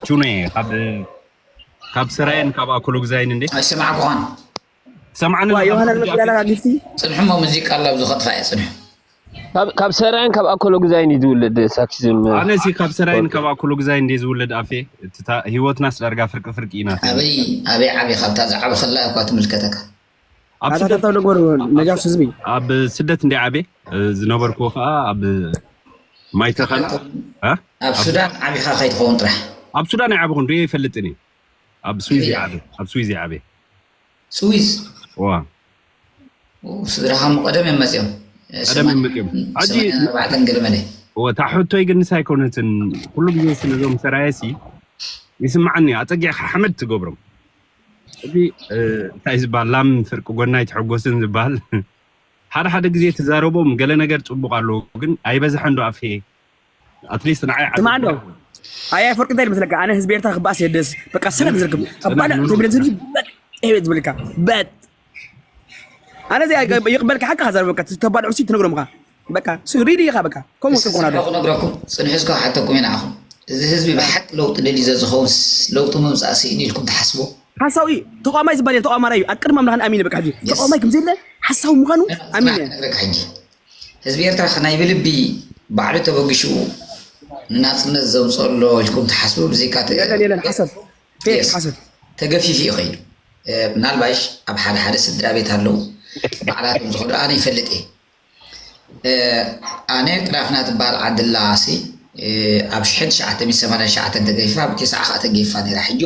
ቹነ ካብ ካብ ሰራየን ካብ ኣኮሎግዛይን እንዴ ኣይሰማዕኩኻን። ሰምዓኒ ዋ ዮሃና ዝመፅእ ኣለካ ጊፍቲ ጽንሑ እሞ ሙዚቃ ኣላ ኣብዚ ከጥፋ እየ ጽንሑ። ካብ ካብ ሰራየን ካብ ኣኮሎግዛይን እዩ ዝውለድ ሳክሲዝም። ኣነ ሲ ካብ ሰራየን ካብ ኣኮሎግዛይን እንዴ ዝውለድ ኣፌ እትታ ህይወትናስ ዳርጋ ፍርቂ ፍርቂ ኢና። ኣበይ ኣበይ ዓቢ ካብታ ዝዓበኸላ እኳ ትምልከተካ። ኣብ ስደት ኣታታታው ነገር ነጃስ ህዝቢ ኣብ ስደት እንዴ ዓቤ ዝነበርኩ ከዓ ኣብ ማይተኸላ እ? ኣብ ሱዳን ዓቢኻ ከይትኸውን ጥራሕ። ኣብ ሱዳን ኣይዓበኹን ዶ ይፈልጥን እዩ። ኣብ ስዊዝ ይዓበ ኣብ ስዊዝ ይዓበ ስዊዝ ዋ ኡ፣ ስድራኻ እሞ ቀደም እዮም መፅኦም። ቀደም እዮም መፅኦም። ሕጂ ሰማንያን ኣርባዕተን ገለ መለ ወታ ሕቶይ ግን ንሳ ኣይኮነትን። ኩሉ ግዜ ስለ እዞም ሰራየሲ ይስምዓኒ ኣፀጊዕካ ሓመድ ትገብሮም። እዚ እ፣ እንታይ ዝበሃል ላም ፍርቂ ጎና ኣይትሐጎስን ዝበሃል ሓደ ሓደ ግዜ ትዛረቦም ገለ ነገር ፅቡቅ ኣለዎ ግን ኣይበዝሐን ዶ ኣፌ ኣትሊስት ንዓይ ስማዕ እንዶ ኣያ ፍርቂ እንታይ ይመስለካ ኣነ ህዝቢ ኤርትራ ክበኣስ የደስ በቃ ሰላም ዝርክብ ኣባላ ትብል ህዝቢ በጥ ይብል ዝብልካ በጥ ኣነ እዚ ይቅበልካ ሓቂ ከዛር በቃ ተባልዑ ሲ ትነግሮም ካ በቃ ሪዲ ኢኻ በቃ ከምኡ ሰብ ኮና ዶ ክነግረኩም ጽንሑ እስከ ሓተኩም ኢና ኣኹም እዚ ህዝቢ ብሓቂ ለውጢ ደልዩ ዘዝኸውን ለውጢ ምምጻእ ስኢኑ ኢልኩም ትሓስቡ ሓሳዊ ተቋማይ ዝበሃል የለ ተቋማራይ እዩ ኣብ ቅድሚ ኣምላኽን ኣሚነ በቃ ሕጂ ተቋማይ ከም ዘለ ሓሳዊ ምዃኑ ኣሚነ ነግረካ ሕጂ ህዝቢ ኤርትራ ከ ናይ ብልቢ ባዕሉ ተበግሽኡ ንናጽነት ዘምጽኦ ኣሎ ኢልኩም ትሓስቡ ብዘይካ ተ- የለን የለን ሓሰብ ፌክ ሓሰብ ተገፊፉ እዩ ከይዱ ምናልባሽ ኣብ ሓደ ሓደ ስድራ ቤት ኣለዉ ባዕላቶም ዝኸዱ ኣነ ይፈልጥ እየ ኣነ ቅዳፍና ትበሃል ዓድላ ሲ ኣብ ሽሕን ትሽዓተ ሚእቲ ሰማንያን ትሽዓተን ተገይፋ ብቴስዓ ከዓ ተገይፋ ነይራ ሕጂ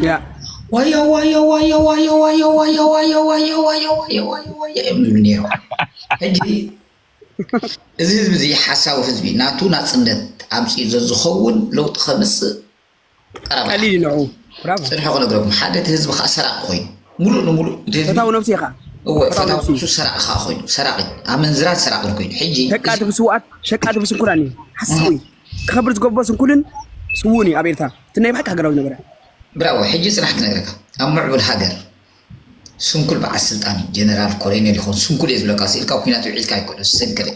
ያ ዋዮ ዋዮ ዋዮ ዋዮ ዋዮ ዋዮ ዋዮ ዋዮ ዋዮ ዋዮ ዋዮ ዋዮ ዋዮ እዮም ዝብሉ ነይሮም ሕጂ እዚ ህዝቢ እዚ ሓሳዊ ህዝቢ ናቱ ናፅነት ኣምፅኡ ዘዝኸውን ለውጢ ከምፅእ ቀረባ ቀሊል እዩ ንዑ ብራቮ ፅንሑ ክነግረኩም ሓደ እቲ ህዝቢ ከዓ ሰራቂ ኮይኑ ሙሉእ ንሙሉእ እቲ ህዝቢ ፈታዊ ነብሲ ኢኻ እወ ፈታዊ ነብሱ ሰራቂ ከዓ ኮይኑ ሰራቂ ኣመንዝራን ሰራቂን ኮይኑ ሕጂ ሸቃቲ ብስውኣት ሸቃቲ ብስንኩላን እዩ ሓሳዊ ክኸብር ዝገቦ ስንኩልን ስውእን እዩ ኣብ ኤርትራ እቲ ናይ ብሓቂ ሃገራዊ ዝነበረ ብራዎ ሕጂ ፅናሕ ክነግረካ ኣብ ምዕቡል ሃገር ስንኩል በዓል ስልጣን እዩ ጀነራል ኮሎኔል ይኾን ስንኩል እየ ዝብለካ ስኢልካ ኩናት ውዒልካ ኣይኮነ ዝሰንከለ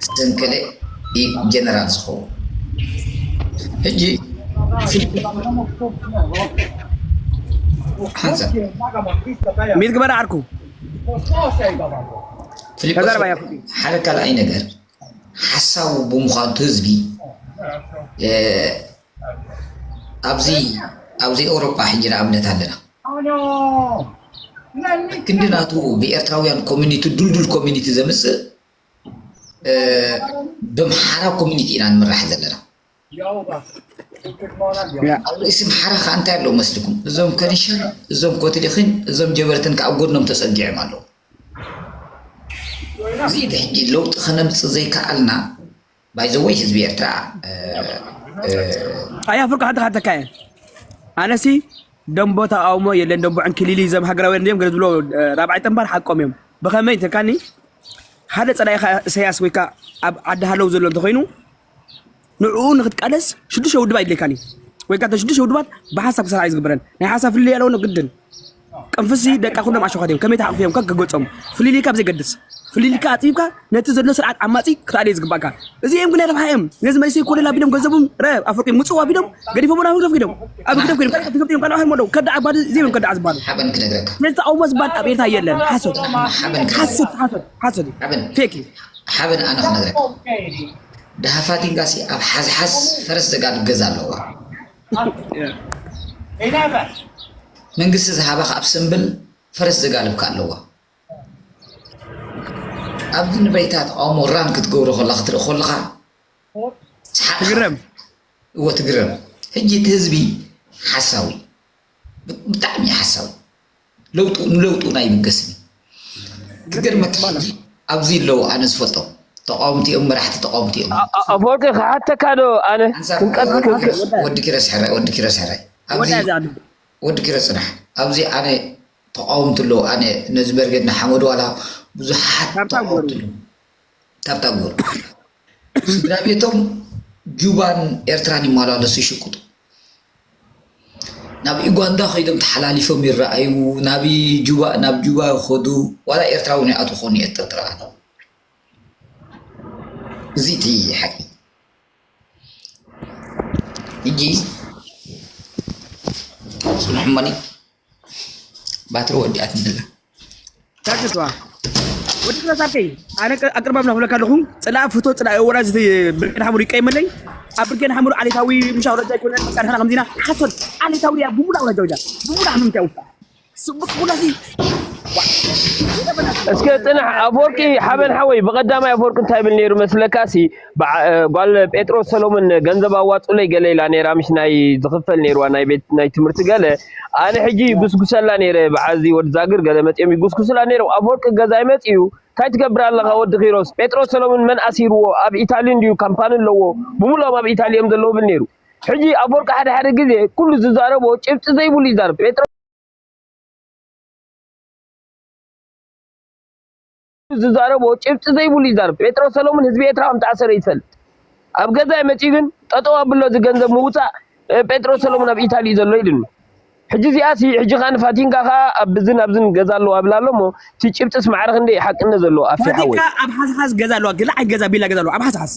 ዝሰንከለ እዩ ጀነራል ዝኸውን ሕጂ ፊልም ሓንሳብ ሚድ ግበር ዓርኩ ፊሊጶስ ተዛረባ እያ ሓደ ካልኣይ ነገር ሓሳቡ ብምዃኑ እቲ ህዝቢ እ፣ ኣብዚ ኣብዚ ኤውሮጳ ሕጂ ንኣብነት ኣለና ክንዲ ናቱ ብኤርትራውያን ኮሚኒቲ ዱልዱል ኮሚኒቲ ዘምፅእ እ፣ ብምሓራ ኮሚኒቲ ኢና ንምራሕ ዘለና ያ ኣብ ርእሲ ምሓራ ከዓ እንታይ ኣለዉ መስልኩም እዞም ከኒሻን እዞም ኮትሊኽን እዞም ጀበርትን ከዓ ኣብ ጎድኖም ተፀጊዖም ኣለዉ እዚ ሕጂ ለውጢ ከነምፅእ ዘይከኣልና ባይዘወይ ህዝቢ ኤርትራ እ፣ እ፣ ኣያ ፍርቂ ሓንቲ ካተካ እየ ኣነሲ ደንቦ ተቃውሞ የለን ደንቦ ዕንክሊል እዩ ዘም ሃገራውያን እዮም ገለ ዝብሎ እ፣ ራብዓይ ጠንባር ሓቆም እዮም ብኸመይ ተካኒ ሓደ ፀላኢኻ እሰያስ ወይ ከዓ ኣብ ዓዲ ሃለው ዘሎ እንተኮይኑ ንዕኡ ንክትቃለስ ሽዱሽተ ውድብ ኣይድልየካን እዩ ወይ ከዓ ሽዱሽተ ውድባት ብሓሳብ ክሰርዓ እዩ ዝግበረን ናይ ሓሳብ ፍልልይ ኣለዎ ግድን ቅንፍሲ ደቃ ኩሎም ኣሸኳት እዮም ከመይ ተሓቅፉ እዮም ከክ ገጾም ፍልልይካ ብዘይገድስ ፍልልይካ ኣፅቢብካ ነቲ ዘሎ ስርዓት ዓማፂ ክትኣልየ ዝግባእካ እዚኦም ግን ኣይረብሓ እዮም ነዚ መንእሰይ ኮለል ኣቢሎም ገንዘቦም ረ ኣፍርቂ ምፅው ኣቢሎም ገዲፎም ናብ ህግደፍ ኪዶም ኣብ ህግደፍ ኮይኖም ካልኦት ትገብር እዮም ካልኦ ሃይሞለው ከዳዓ ባል እዚኦም እዮም ከዳዓ ዝበሃሉ ሓበን ክነግረካ ነዚ ተቃውሞ ዝበሃል ኣብ ኤርትራ የለን ሓሶት ሓበን ክነግረካ ሓሶት ሓሶት ሓሶት እዩ ሓበን ፌክ እዩ ሓበን ኣነ ክነግረካ ደሃፋቲንጋሲ ኣብ ሓዝሓዝ ፈረስ ዘጋልብ ገዛ ኣለዋ መንግስቲ ዝሃባ ካብ ስምብል ፈረስ ዘጋልብካ ኣለዋ ኣብዚ ንበይታ ተቃውሞ ራን ክትገብሮ ከላ ክትርኢ ከለካ ሰሓቕ ትግረም እወ ትግረም ሕጂ እቲ ህዝቢ ሓሳዊ ብ- ብጣዕሚ ሓሳዊ ለውጡ ንለውጡ ናይ ይብገስኒ ክገርመካ ሕጂ ኣብዚ ኣለዉ ኣነ ዝፈልጦም ተቃወምቲ እዮም መራሕቲ ተቃወምቲ እዮም ኣቦርቂ ክሓተካ ዶ ኣነ ኣንሳብ ክንቀጽል ወዲ ኪረስ ሕራይ ወዲ ኪረስ ሕራይ ኣብዚ ወዳ እዚ ኣዱ ወዲ ኪረስ ፅናሕ ኣብዚ ኣነ ተቃወምቲ ኣለዉ ኣነ ነዚ በርገድ ንሓመድ ዋላ ብዙሓት ታብታብ ተቃወምቲ ኣለዉ ታብታብ ገሩ ስድራ ቤቶም ጁባን ኤርትራን ይመላለሱ ይሽቅጡ ናብ ዩጋንዳ ከይዶም ተሓላሊፎም ይረኣዩ ናብ ጁባ ናብ ጁባ ይኸዱ ዋላ ኤርትራ እውን ይኣትዉ ኾኑ የጠርጥራ ኣለዉ እዚ እቲ ሓቂ ሕጂ ጽንሑ እሞኒ፣ ባትሪ ወዲኣትኒ ኣላ። ታክስዋ ወዲ ክረሳከይ ኣነ ኣቅርባም ናፍለካ ኣለኹ። ጽላእ ፍቶ ጽላእ ወራጅ ብርጌድ ሓሙር ይቀይመለይ። ኣብ ብርጌድ ሓሙር ዓሌታዊ ምሻ ወረጃ ይኮነ። ቃልካ ከምዚና ሓሶት ዓሌታዊ ያ ብሙላ ወረጃ ወጃ ብሙላ ምንታይ ውስጣ ስቡክ ኩላሲ እስከ ጽናሕ ኣፈወርቂ ሓበን ሓወይ፣ ብቐዳማይ ኣፈወርቂ እንታይ ይብል ነይሩ መስለካ? ሲ በዓ- እ፣ ጓል ጴጥሮስ ሰሎሞን ገንዘብ ኣዋጹለይ ገለ ኢላ ነይራ፣ ምሽ ናይ ዝኽፈል ነይርዋ ናይ ቤት ናይ ትምህርቲ ገለ። ኣነ ሕጂ ይጉስጉሰላ ነይረ፣ በዓዚ ወዲ ዛግር ገለ መጺኦም ይጉስጉስላ ነይሮም። ኣፈወርቂ ገዛ ይመጽ እዩ። እንታይ ትገብር ኣለኻ ወዲ ኪሮስ? ጴጥሮስ ሰሎሞን መን ኣሲርዎ? ኣብ ኢታሊ እንድዩ ካምፓኒ ኣለዎ። ብምሎም ኣብ ኢታሊ እዮም ዘለዉ ብል ነይሩ። ሕጂ ኣፈወርቂ ሓደ ሓደ ግዜ ኩሉ ዝዛረቦ ጭብጢ ዘይብሉ ይዛረብ። ጴጥሮስ ዝዛረቦ ጭብጢ ዘይብሉ ይዛረብ። ጴጥሮስ ሰሎሙን ህዝቢ ኤርትራ ከም ተኣሰረ ይፈልጥ። ኣብ ገዛይ መጺኡ ግን ጠጠው ኣብሎ እዚ ገንዘብ ምውጻእ እ፣ ጴጥሮስ ሰሎሙን ኣብ ኢታሊ እዩ ዘሎ ኢሉኒ። ሕጂ እዚኣ ሲ ሕጂ ከኣ ንፋቲንጋ ከኣ ኣብ ብዝን ኣብዝን ገዛ ኣለዋ ኣብላ ኣሎ እሞ እቲ ጭብጥስ ማዕረ ክንደይ ሓቅነት ዘለዎ ኣፌ ሓወይ። ፋቲካ ኣብ ሓስሓስ ገዛ ኣለዋ ግላ ዓይ ገዛ ቢላ ገዛ ኣለዋ ኣብ ሓስሓስ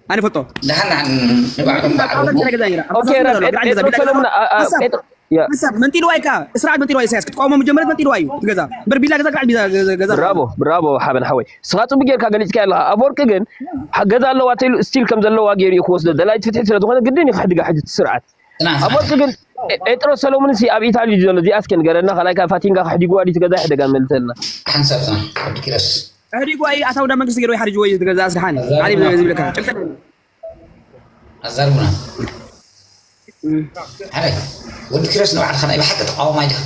ኣነ ፈጦ ደሓን ደሓን ንባዕሎም በዓል ቃላት ገለ ገዛ ይራ ኣብ ኦኬ ሓስሓስ ገዛ ረ ኣለዋ ግላ ዓይ ገዛ ጴጥሮስ ቢላ ገዛ ሰሎሙን ኣለዋ አ- አ- ሓሳብ ጴጥሮ ያ ሓሳብ መንጢልዋ ኢካ እስራዕ መንጢልዋ ኢሳያስ ክትቃወሞ መጀመርያ መንጢልዋ እዩ ገዛ በር ቢላ ገዛ ግላ ቢላ ገዛ ገዛ ብራቮ ብራቮ ሓበን ሓወይ። ንስኻ ጽቡቅ ጌርካ ገሊጽካዮ ኣለኻ። ኣፈወርቂ ግን ገዛ ኣለዋ ተይሉ ስቲል ከም ዘለዋ ገይሩ እዩ ክወስዶ። ደላይት ፍትሒ ስለ ዝኾነ ግድን እዩ ክሕድጋ ሕጂ እቲ ስርዓት። ጽናሕ ጽናሕ ኣፈወርቂ ግን ጴጥሮስ ሰሎሙን ሲ ኣብ ኢታሊ ድዩ ዘሎ? እዚኣ እስከ ንገረና። ካልኣይ ካብ ፋቲንጋ ክሕዲግዋ ድዩ እቲ ገዛ ይሕደጋ መልሰልና። ሓንሳብ ጽናሕ ወዲ ኪሮስ ሕዲግዋ እዩ ኣታውዳ መንግስቲ ገይሩ ይሓርጅዎ እዩ እቲ ገዛ ኣስድሓኒ። ዓሊ ዝብለካ ጭብጠ ኣዛርቡና ሓደ ወዲ ኪሮስ ንባዕልኻ ናይ ብሓቂ ተቃዋማይ ዲኻ?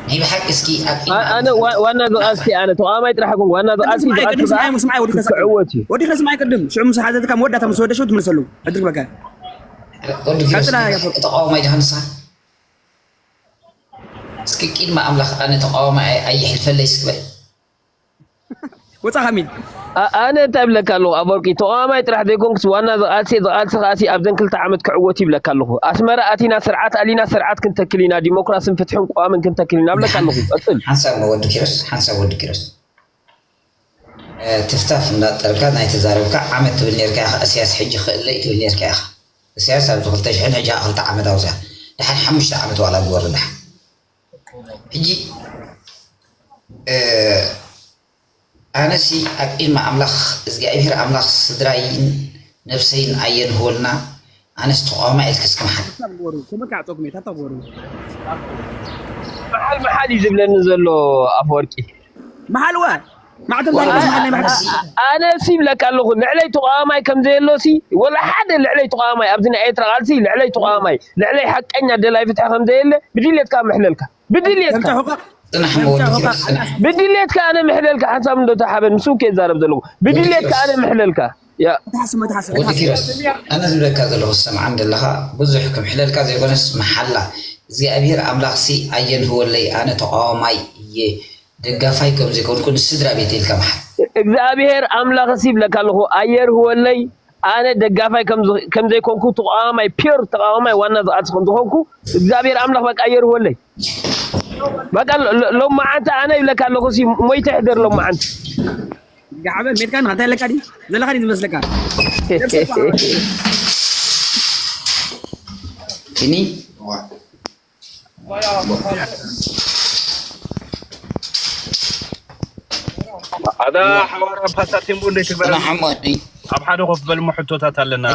ናይ ብሓቂ እስኪ ኣብ ኢድና ኣነ ዋ- ዋና ዝቃልሲ ኣነ ተቃዋማይ ጥራሕ ኮንኩ ዋና ዝቃልሲ ዝቃልሲ ስምዓይ ወዲ ከሳ ክዕወት እዩ። ወዲ ከስምዓይ ቅድም ሽዑ ምስ ሓተትካ መወዳእታ ምስ ወደሸው ትምልሰሉ ዕድል ክበካ ወዲ ኪሮስ ቀጥላ ናይ ያፈ- ብሓቂ ተቃዋማይ ዲኻ ንስኻ? እስኪ ቅድሚ ኣምላኽ ኣነ ተቃዋማይ ኣይ- ኣይሕልፈለይ እስኪ በል። ወፃ ካሚል ኣ- ኣነ እንታይ ይብለካ ኣለኹ ኣፈወርቂ ተቃዋማይ ጥራሕ ዘይኮንኩስ ዋና ዝቃልሲ ዝቃልሲ ከኣሲ ኣብዘን ክልተ ዓመት ክዕወት ይብለካ ኣለኹ። ኣስመራ ኣቲና ስርዓት ኣሊና ስርዓት ክንተክል ኢና ዲሞክራስን ፍትሕን ቅዋምን ክንተክል ኢና ብለካ ኣለኹ። ቀፅል። ሓንሳብ ወዲ ኪሮስ ሓንሳብ ወዲ ኪሮስ እ፣ ትፍታፍ እንዳጠርካ ናይ ተዛረብካ ዓመት ትብል ነርካ ኢኻ እስያስ ሕጂ ክእለይ ትብል ነርካ ኢኻ እስያስ ኣብዚ ክልተ ሽሕን ሕጂ ክልተ ዓመት ኣውፅያ ደሓን ሓሙሽተ ዓመት ዋላ ግበሩ ደሓን ሕጂ እ፣ ኣነሲ ኣብ ቅድሚ ኣምላኽ እግዚኣብሔር ኣምላኽ ስድራይን ነብሰይን ኣየንህወልና ኣነስ ተቋማ ኢልክስ ክምሓል መሓል መሓል እዩ ዝብለኒ ዘሎ ኣፈወርቂ መሓልወ ማዕተብ ኣነ ሲ ይብለካ ኣለኹ ልዕለይ ተቋማይ ከም ዘየሎ ሲ ወላ ሓደ ልዕለይ ተቋማይ ኣብዚ ናይ ኤርትራ ቃልሲ ልዕለይ ተቋማይ ልዕለይ ሓቀኛ ደላይ ፍትሒ ከም ዘየለ ብድልየትካ ምሕለልካ ብድልየትካ ጽናሕ መወዲ ኪሮስ ጽናሕ ብድልየትካ ኣነ ምሕለልካ ሓንሳብ እንዶ ተሓበን ምስ ውኬ ይዛረብ ዘለኹ ብድልየትካ ኣነ ምሕለልካ ያ ተሓስብ መተሓስብ ወዲ ኪሮስ ኣነ ዝብለካ ዘለኹ ዝሰምዓን ዘለኻ ብዙሕ ክምሕለልካ ዘይኮነስ መሓላ እግዚኣብሔር ኣምላኽሲ ኣየንህወለይ ኣነ ተቃዋማይ እየ ደጋፋይ ከም ዘይኮንኩ ንስድራ ቤት ኢልካ ምሓል እግዚኣብሔር ኣምላኽሲ ይብለካ ኣለኹ ኣየርህወለይ ኣነ ደጋፋይ ከም ዘይኮንኩ ተቃዋማይ ፒር ተቃዋማይ ዋና ዝቃልሲ ከም ዝኾንኩ እግዚኣብሔር ኣምላኽ በቃ ኣየርህወለይ በቃ ሎማዓንቲ ኣነ ይብለካ ኣለኹ ሲ ሞይተ ሕደር ሎማዓንቲ ጋዕበል ሜድካ ንካ እንታይ ኣለካ ድዩ ዘለካ ድዩ ዝመስለካ ፊኒ ኣታ ሓዋርያ ፓሳቲምቦ እንደ ትግበረ ኣብ ሓደ ኮፍ በል ሕቶታት ኣለና